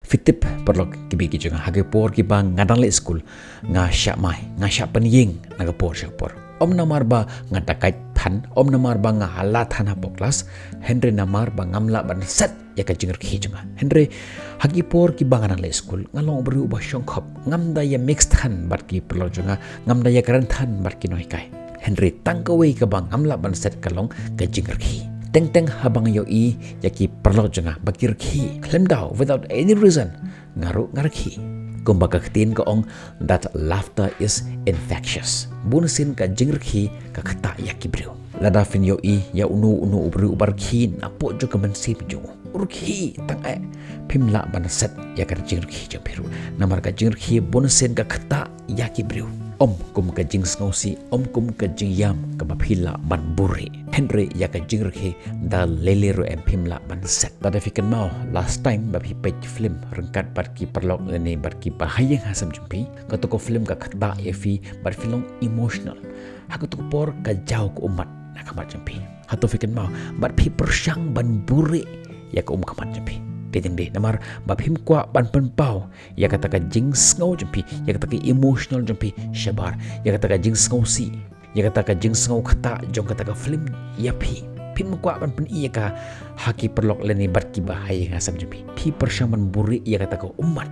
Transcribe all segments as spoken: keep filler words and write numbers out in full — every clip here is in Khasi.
Phi tip paralok ki bei ki jong nga, ha ki por kiba nga dang leit skul, nga shah mai, nga shah pynïeng na ka por sha ka por. Ym namar ba nga dakait than, ym namar ba nga hala than hapoh klas, hynrei namar ba ngam lah ban set ïa ka jingrkhie jong nga. Hynrei ha ki por kiba nga dang leit skul, nga long u briew uba shongkhop, ngam da ïa mix than bad ki paralok jong nga, ngam da ïa kren than bad ki nonghikai. Hynrei tang kawei kaba ngam lah ban set ka long ka jingrkhie. Teng teng haba nga ïohi ïa ki paralok jong nga ba ki rkhie khlem daw, without any reason, nga ruh nga rkhie. Kumba ka ktien ka ong, that laughter is infectious. Bun sien ka jingrkhie ka ktah ïa ki briew. Lada phin ïohi ïa uno uno u briew uba rkhie napoh jong ka mynsiem jong u, u rkhie tang eh, phim lah ban set ïa ka jingrkhie jong phi ruh. Namar ka jingrkhie bun sien ka ktah ïa ki briew. Ym kum ka jingsngewsih, ym kum ka jingïam kaba phi lah ban buhrieh. Hynrei ïa ka jingrkhie da lei lei ruh em phim lah ban set. Lada phi kynmaw last time ba phi peit film ryngkat bad ki paralok lane bad kiba ha ïing ha sem jong phi, kato ka film ka ktah ïa phi bad phi long emotional. Ha kato ka por ka jaw ka ummat na ka mat jong phi. Hato phi kynmaw, bad phi pyrshang ban buhrieh ïa ka ummat jong phi. Dei tang dei namar ba phim kwah ban pynpaw ïa kata ka jingsngew jong phi, ïa kata ka emotional jong phi shabar, ïa kata ka jingsngewsih, ïa kata ka jingsngew ktah jong kata ka film ïa phi. Phim kwah ban pyni ïa ka ha ki paralok lane bad kiba ha ïing ha sem jong phi. Phi pyrshang ban buhrieh ïa kata ka ummat.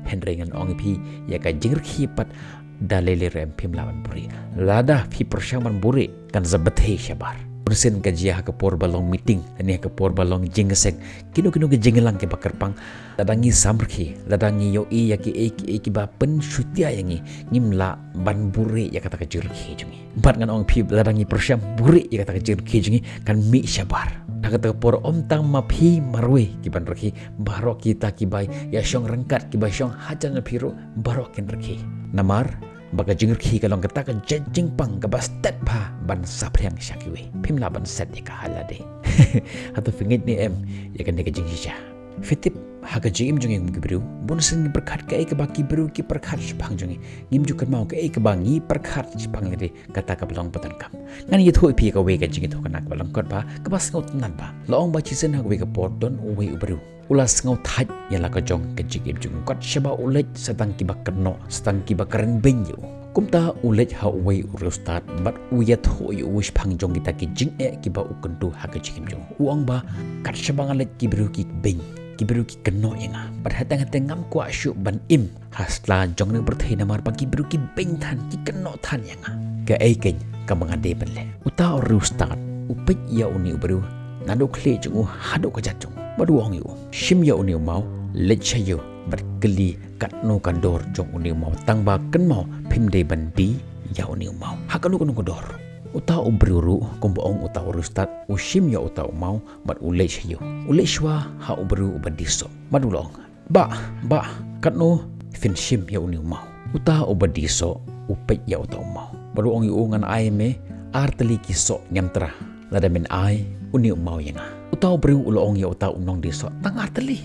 Hynrei ngan ong ïa phi, ïa ka jingrkhie pat da lei lei ruh em phim lah ban buhrieh. Lada phi pyrshang ban buhrieh kan sa bthei shabar. Bun sien ka jia ha ka por ba long meeting lane ha ka por ba long jingïaseng, kino kino ki jingïalang kiba kyrpang. Lada ngi samrkhie, lada ngi ïohi ïa kiei kiei kiba pynshutia ïa ngi, ngim lah ban buhrieh ïa kata ka jingrkhie jong ngi. Bad ngan ong ïa phi, lada ngi pyrshang buhrieh ïa kata ka jingrkhie jong ngi, kan mih shabar. Ha kata ka por ym tang ma phi marwei kiban rkhie, baroh kita kiba ïashong ryngkat, kiba shong hajan jong phi ruh, baroh kin rkhie. Namar ba ka jingrkhie ka long kata ka jait jingpang kaba stet bha ban saphriang sha kiwei. Phim lah ban set ïa ka ha lade. Hato phi ngeit ne em ïa kane ka jingshisha? Phi tip, ha ka jingim jong ngi kum ki briew, bun sien ngi pyrkhat kaei kaba ki briew ki pyrkhat shaphang jong ngi. Ngim ju kynmaw kaei kaba ngi pyrkhat shaphang lade, kata kaba long ba donkam. Ngan ïathuh ïa phi kawei ka jingïathuhkhana kaba lyngkot bha, kaba sngewtynnat bha. La ong ba shisien ha kawei ka por don uwei u briew u la sngewthait ïa la ka jong ka jingim jong u, kat shaba u leit sa tang kiba kynnoh, sa tang kiba kren beiñ ïa u. Kumta u leit ha uwei u riewstad bad u ïathuh ïa u shaphang jong kita ki jingeh kiba u kynduh ha ka jingim jong u. U ong ba, kat shaba nga leit ki briew ki beiñ, ki briew ki kynnoh ïa nga. Bad hateng hateng ngam kwah shuh ban im ha sla jong kane ka pyrthei namar ba ki briew ki beiñ than, ki kynnoh than ïa nga. Kaei keiñ kaba nga dei ban leh? Uta u riewstad u peit ïa une u briew naduh khlieh jong u haduh kjat jong u bad u ong ïa u, shim ïa une u maw, leit sha ïew bad kylli katno ka dor jong une u maw, tang ba kynmaw phim dei ban die ïa une u maw ha kano kano ka dor. Uta u briew ruh kumba ong uta u riewstad, u shim ïa uta u maw bad u leit sha ïew. U leit shuwa ha u briew uba die soh bad u la ong, bah, bah, katno phin shim ïa une u maw? Uta uba die soh u peit ïa uta u maw bad u ong ïa u, ngan ai me ar tylli ki soh niamtra lada men ai une u maw ïa nga. Uta u briew u la ong ïa uta u nongdie soh, tang ar tylli?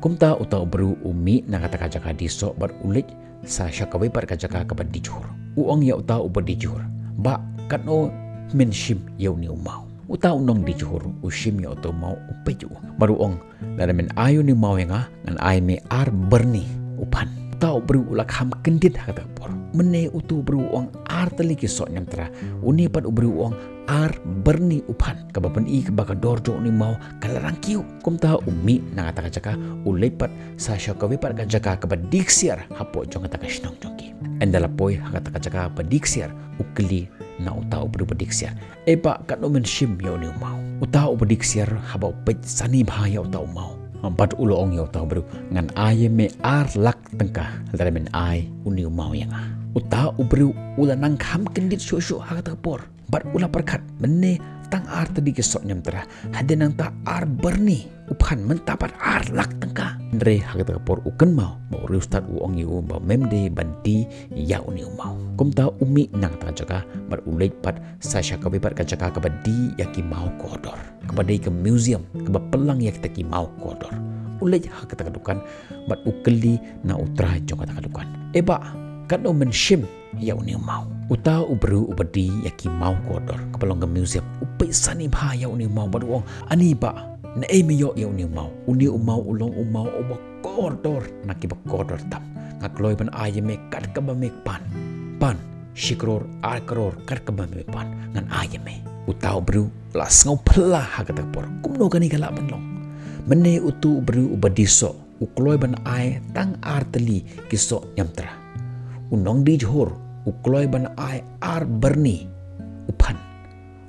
Kumta uta u briew u mih na kata ka jaka die soh bad u leit sa sha kawei pat ka jaka kaba die jhur. U ong ïa uta uba die jhur, bah, katno men shim ïa une u maw? Uta u nongdie jhur u shim ïa uta u maw, u peit ïa u bad u ong, lada men ai une u maw ïa nga, ngan ai me ar byrni u phan. Uta u briew u la kham kyndit ha kata ka por. Mynne uta u briew u ong ar tylli ki soh niamtra, une pat u briew u ong ar byrni u phan, kaba pyni kaba ka dor jong une u maw ka la rangkiew. Kumta u mih na kata ka jaka, u leit pat sa sha kawei pat ka jaka kaba die ksiar hapoh jong kata ka shnong jong ki. Ynda la poi ha kata ka jaka ba die ksiar, u kylli na uta u briew ba die ksiar, eh bah, katno men shim ïa une u maw? Uta uba die ksiar haba u peit sani bha ïa uta u maw bad u la ong ïa uta u briew, ngan ai ïa me ar lak tyngka lada men ai une u maw ïa nga. Uta u briew u la nang kham kyndit shuh shuh ha kata ka por bad u la pyrkhat, mynne tang ar tylli ki soh niamtra, hadien nangta ar byrni u phan, mynta pat ar lak tyngka. Hynrei ha kata ka por u kynmaw ba u riewstad u ong ïa u ba mem dei ban die ïa une u maw. Kumta u mih na kata ka jaka bad u leit pat sa sha kawei pat ka jaka kaba die ïa ki maw kordor, kaba dei ka museum kaba pynlang ïa kita ki maw kordor. U leit ha kata ka dukan bad u kylli na u trai jong kata ka dukan, eh bah, katno men shim ïa une u maw? Uta u briew uba die ïa ki maw kordor kaba long ka museum u peit sani bha ïa une u maw bad u ong, ani bah, Naei me ïoh ïa une u maw? Une u maw u long u maw uba kordor na kiba kordor tam. Nga kloi ban ai ïa me kat kaba me pan. Pan, shi klur, ar klur, kat kaba me pan, ngan ai ïa me. Uta u briew u la sngewphylla ha kata ka por. Kumno kane ka lah ban long? Mynne utu u briew uba die soh u kloi ban ai tang ar tylli ki soh niamtra. U nongdie jhur u kloi ban ai ar byrni u phan.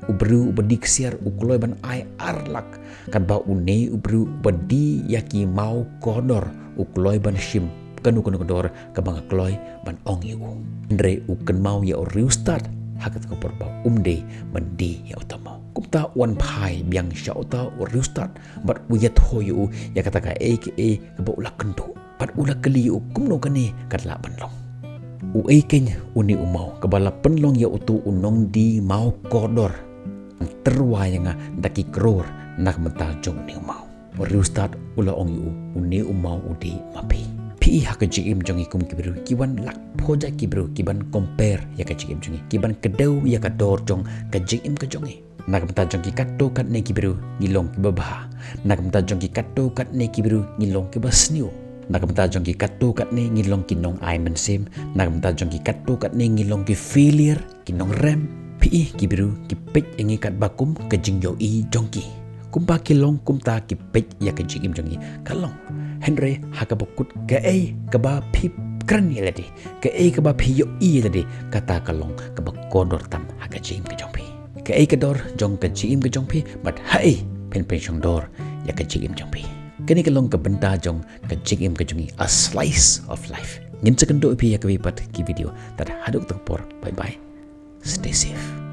U briew uba die ksiar u kloi ban ai ar lak, katba une u briew uba die ïa ki maw kordor u kloi ban shim kano kano ka dor kaba nga kloi ban ong ïa u. Hynrei u kynmaw ïa u riewstad ha kata ka por ba um dei ban die ïa uta u maw. Kumta u wan phai biang sha uta u riewstad bad u ïathuh ïa u ïa kata kaei kaei kaba u la kynduh. Bad u la kylli ïa u kumno kane ka lah ban long. Uei keiñ une u maw kaba la pynlong ïa utu u nongdie maw kordor? Tyrwa ïa nga da ki klur na ka bynta jong une u maw. U riewstad u la ong ïa u, une u maw u dei ma phi. Phi i ha ka jingim jong ngi kum ki briew ki wan lak phew jait ki briew ki ban compare ïa ka jingim jong ngi, ki ban kdew ïa ka dor jong ka jingim ka jong ngi. Na ka bynta jong ki katto katne ki briew ngi long kiba bha. Na ka bynta jong ki katto katne ki briew ngi long kiba sniew. Na ka bynta jong ki katto katne ngi long ki nong ai mynsiem. Na ka bynta jong ki katto katne ngi long ki failure, ki nongrem. Phi i ki briew ki peit ïa ngi katba kum ka jingïohi jong ki. Kumba ki long kumta ki peit ïa ka jingim jong ngi ka long. Hynrei ha kaba kut kaei kaba phi kren ïa lade, kaei kaba phi ïohi ïa lade, kata ka long kaba kordor tam ha ka jingim ka jong phi. Kaei ka dor jong ka jingim ka jong phi, bad haei phin pynshong dor ïa ka jingim jong phi. Kane ka long ka bynta jong ka jingim ka jong ngi, a slice of life. Ngin sa kynduh ïa phi ha kawei pat ki video, tad haduh kata ka por, bye bye. Stay safe.